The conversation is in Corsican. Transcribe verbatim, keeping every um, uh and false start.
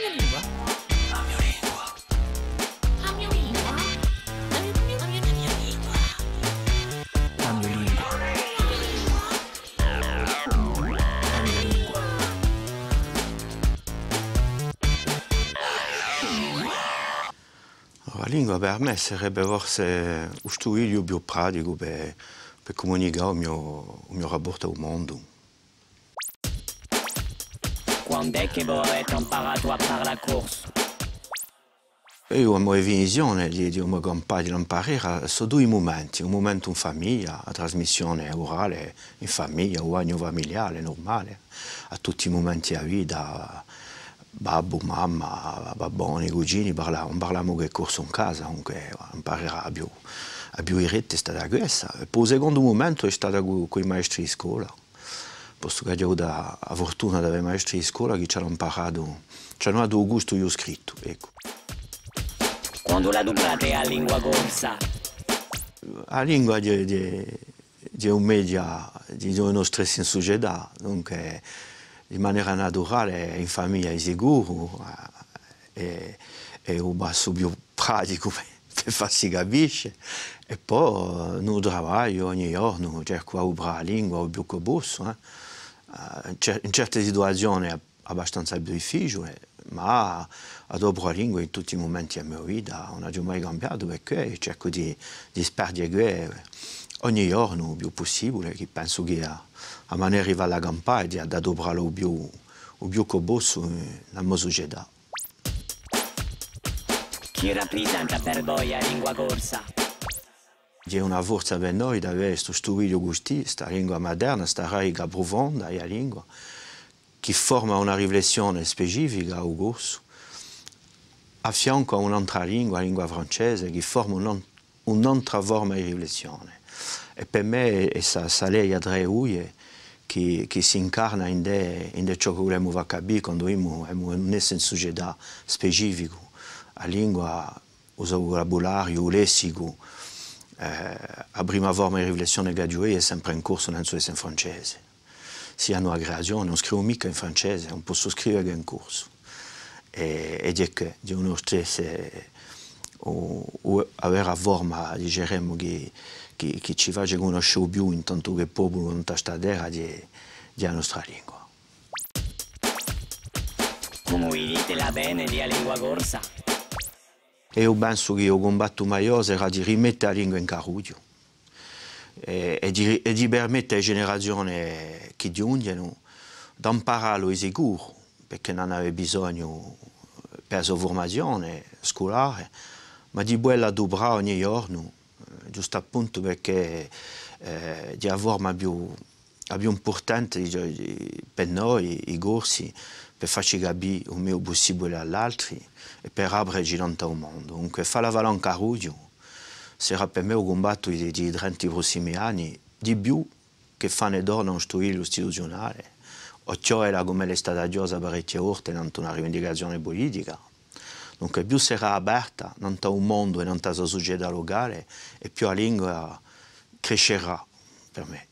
A mio lingua. A mio lingua. A mio lingua. A mio lingua. A mio lingua. A lingua per mè sarebbe forse u studiu più praticu per, per cumunicà u mio, u mio rapportu à u mondu. Quand'hè chì vo avete amparatu à parlà corsu? Eiu, a mo definizione di, di u mo campà, di l'amparà, sò dui mumenti, un mumentu in famiglia, a trasmissione urale in famiglia, u bagnu famigliale, nurmale, à tutti i mumenti di a vita, babbu, mamma, babboni, cugini, parla-, ùn parlamu chè corsu in casa, dunque amparà à più, à più diretta hè stata quessa. È po u secondu mumentu hè stata cù, cù i maestri di scola. Postu ch'aghju avutu a, a furtuna d'avè maestri di scola chì ci anu amparatu, ci anu datu u gustu di u scrittu, eccu. Quandu l'aduprate a lingua corsa? A lingua hè, hè, hè un media di, di u nostru esse in sucetà, dunque, di manera naturale, in famiglia di sicuru, eh, hè, hè u passu più praticu per, per fassi capisce. È po, eh, in u travagliu, ogni ghjornu, cercu d'aduprà a lingua u più ch'o possu, eh. Eh, in cer-, in certe situazione hè abbastanza più difficiule, ma adopru a lingua in tutti i mumenti di a mo vita, ùn aghju mai cambiatu, perchè cercu di, di sparghje què ogni ghjornu u più pussibule, chì pensu chì a, a manera di falla campà hè di, d'adupralla u più, u più ch'o possu in a mo sucetà. Chì raprisenta per voi a lingua corsa? Hè una forza per noi d'avè stu studiu custì, sta lingua materna, sta radica prufonda di a lingua, chì forma una riflessione specifica à u corsu, à fiancu à un'antra lingua, a lingua francese, chì forma un, un'antra forma di riflessione. È per mè hè sta, sta leia trà i duie chì, chì s'incarna ind'è, ind'è ciò chì vulemu fà capì quandu dimu, emu un esse in sucetà specificu. A lingua, u so vucabulariu, u lessicu, eh, a prima forma di riflessione ch'aghju eiu hè sempre in corsu, ùn sò s'hè in francese. Sianu a creazione, ùn scrivu micca in francese, ùn possu scrive chè in corsu. È, è hè què, hè una stessa, u, u, a vera forma, diceremu, chì, chì, chì ci face cunnosce u più, in tantu chè populu, in sta terra, hè, hè a nostra lingua. Cumu vidite l'avvene di a lingua corsa? Eiu pensu chì u cumbattu maiò serà di rimette a lingua in carrughju è, è di, è di permette à e generazione chì ghjunghjenu d'amparallu di sicuru, perchè n'anu bisognu per a so furmazione sculare, ma di pudella aduprà ogni ghjornu, eh, ghjustu appuntu perchè, eh, hè a forma più a più impurtante, dice, di, per noi, i Corsi, per facci capì u megliu pussibule à l'altri è per apreci nant'à u mondu. Dunque, falla falà in carrughju serà per mè u cumbattu di, di, di, durante i prossimi anni, di più chè fanne torna un studiu istituziunale, o chjodela cum'ella hè stata chjosa parechje volte nant'à una rivindicazione pulitica. Dunque, più serà aperta nant'à u mondu è nant'à a so sucetà lucale, è più a lingua crescerà, per mè.